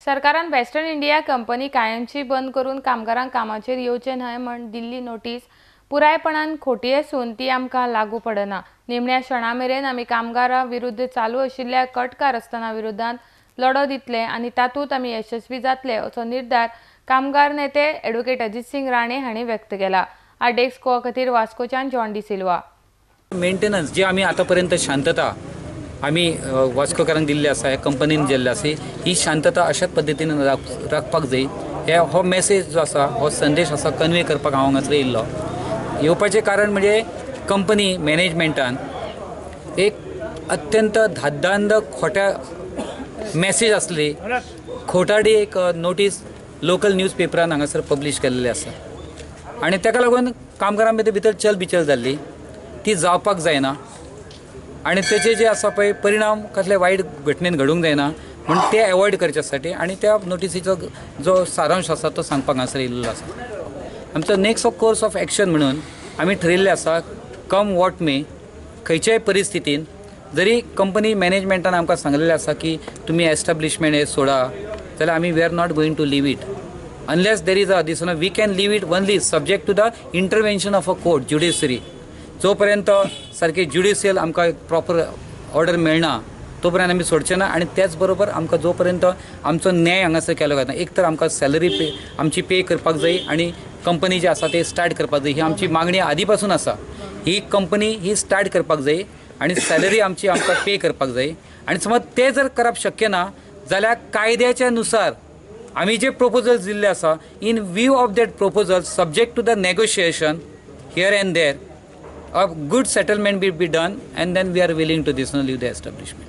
सरकारान western India company कायमची बंद करून कामगारांक कामाचेर येवचें न्हय म्हण दिल्ली नोटीस पुरायपणान खोटी आसून ती आमकां लागू पडना. निमण्या क्षणा मेरेन आमी कामगारां विरुद्ध चालू आशिल्ल्या कटकारस्थाना विरोधांत लढो दितले आनी तातूंत आमी यशस्वी जातले असो निर्धार कामगार नेते ॲडव्होकेट अजित सिंग राणे हांणी व्यक्त केला. आर गोवा खातीर वास्कोच्यान जॉन डी सिल्वा. मेंटेनन्स जे आमी आतांपर्यंत शांतता आमी वास्कोकारांक दिल्ली आसा, ह्या कंपनीन दिल्ली आसा, ही शांतता अशाच पद्दतीन राखपाक जाय. हे हो मेसेज जो आसा, हो संदेश आसा, कन्वे करपाक हांव हांगासर येयल्लो. येवपाचें कारण म्हणजे कंपनी मॅनेजमेंटान एक अत्यंत धादांत खोट्या मेसेज आसली, खोटाडी एक नोटीस लोकल न्यूज पेपरान हांगासर पब्लीश केल्ली आसा आनी ताका लागून कामगारां भितर भितर चलबिचल जाल्ली, ती जावपाक जायना आनी तेचे जे आसा पळय परिणाम कसले वायट घटनेन घडूंक जायना म्हूण ते एवॉयड करच्या साठी आनी त्या नोटिसीचो जो सारांश आसा तो सांगपाक हांगासर येयल्लो आसा. आमचो नेक्स्ट कोर्स ऑफ एक्शन म्हणून आमी ठरयल्लें आसा, कम what may, खंयच्याय परिस्थितीन जरी कंपनी मॅनेजमेंटान आमकां सांगलेलें आसा की तुमी एस्टाब्लिशमेंट हे सोडा जाल्यार आमी we are not going to leave it unless there is a this. We can leave it only subject to the intervention of a court, judiciary. जोपर्यंत सारकी ज्युडिशियल आमकां प्रॉपर ऑर्डर मेळना तोपर्यंत आमी सोडचे ना. आनी त्याच बरोबर आमकां जोपर्यंत आमचो न्याय हांगासर केलो वतना, एक तर आमकां सॅलरी पे आमची पे करपाक जाय आनी कंपनी जी आसा ते स्टार्ट करपाक जाय. ही आमची मागणी आदी पासून आसा. ही कंपनी ही स्टार्ट करपाक जाय आनी सॅलरी आमची आमकां पे करपाक जाय. आनी समज ते जर करप शक्य ना जाल्यार कायद्याच्या नुसार आमी जे प्रपोजल्स दिल्ले आसा, in view of that proposal, subject to the negotiation here and there, a good settlement will be done and then we are willing to this leave the establishment.